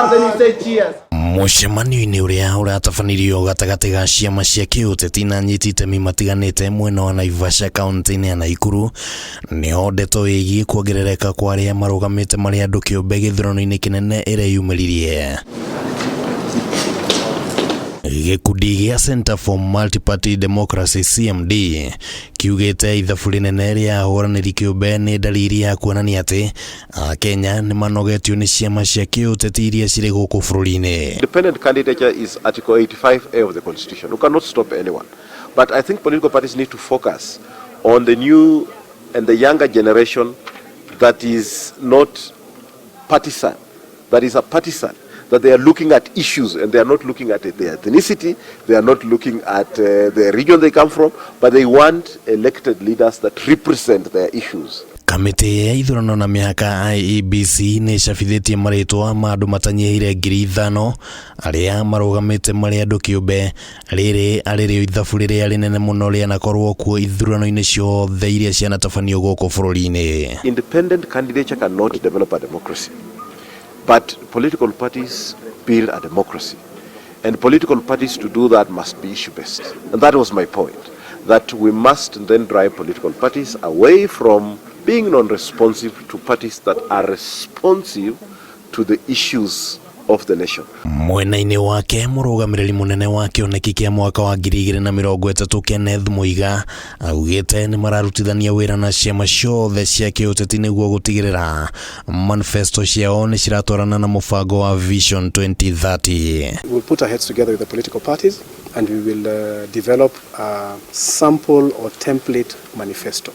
And then you say cheers. Mũcemanio-inĩ ũrĩa ũratabanirio gatagatĩ ga ciama cia kĩũteti na anyiti itemi matiganĩte mwena wa Naivasha kaunti-inĩ ya Naikuru, nĩho ndeto ĩgiĩ kuongerereka kwa arĩa marũgamĩte marĩ andũ kĩũmbe gĩthurano-inĩ kĩnene ĩreyumĩririe. Gĩkundi gĩa Center for Multiparty Democracy, CMD, kiugĩte ithabu rĩnene rĩa ahũranĩri kĩũmbe nĩ ndariri ya kuonania atĩ Akenya nĩ manogetio nĩ ciama cia kĩũteti iria cirĩ gũkũ bũrũri-inĩ. Independent candidature is Article 85A of the Constitution. You cannot stop anyone. But I think political parties need to focus on the new and the younger generation that is not partisan, that is a partisan, that they are looking at issues and they are not looking at their ethnicity, they are not looking at the region they come from, but they want elected leaders that represent their issues. Kamĩtĩ ya ithurano na mĩhaka, IEBC, nĩ ĩcabithĩtie marĩtwa ma andũ matanyihĩire 5,000 arĩa marũgamĩte marĩ andũ kĩũmbe. Rĩrĩ arĩ rĩo ithabu rĩrĩa rĩnene mũno rĩanakorwo kuo ithurano-inĩ ciothe iria cianatabanio gũkũ bũrũri-inĩ. Independent candidature cannot develop a democracy, but political parties build a democracy. And political parties, to do that, must be issue based. And that was my point, that we must then drive political parties away from being non responsive to parties that are responsive to the issues of the nation. Mwena-inĩ wake, mũrũgamĩrĩri mũnene wa kĩoneki kĩa mwaka wa 2030, Kenneth Muiga, augĩte nĩ mararutithania wĩra na ciama ciothe cia kĩũteti nĩguo gũtigĩrĩra manifesto ciao nĩ ciratwarana na mũbango wa Vision 2030. We'll put our heads together with the political parties and we will develop a sample or template manifesto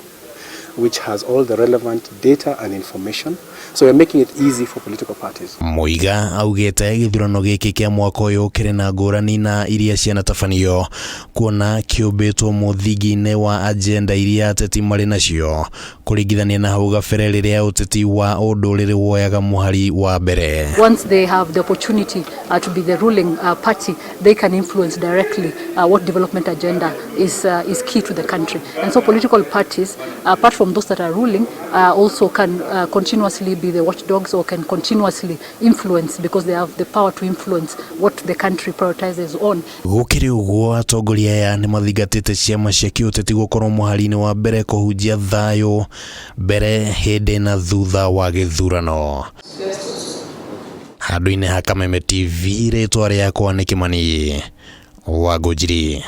which has all the relevant data and information. So we're making it easy for political parties. Muiga augĩte gĩthurano gĩkĩ kĩa mwaka ũyũ kĩrĩ na ngũrani na iria cianatabanio, kuona kĩũmbĩtwo mũthingi-inĩ wa agenda iria ateti marĩ nacio, kũringithania na hau gabere rĩrĩa ũteti wa ũndũrĩrĩ woyaga mũhari wa mbere. Once they have the opportunity to be the ruling party, they can influence directly what development agenda is key to the country. And so political parties, apart from those that are ruling, also can continuously be the watchdogs or can continuously influence, because they have the power to influence what the country prioritizes on. Gũkĩrĩ ũguo, atongoria aya nĩ mathingatĩte ciama cia kĩũteti gũkorwo mũhari-inĩ wa mbere kũhunjia thayũ mbere, hĩndĩ na thutha wa gĩthurano. Handũ-inĩ ha Kameme TV, rĩtwa rĩakwa nĩ Kĩmani wa Ngũnjiri.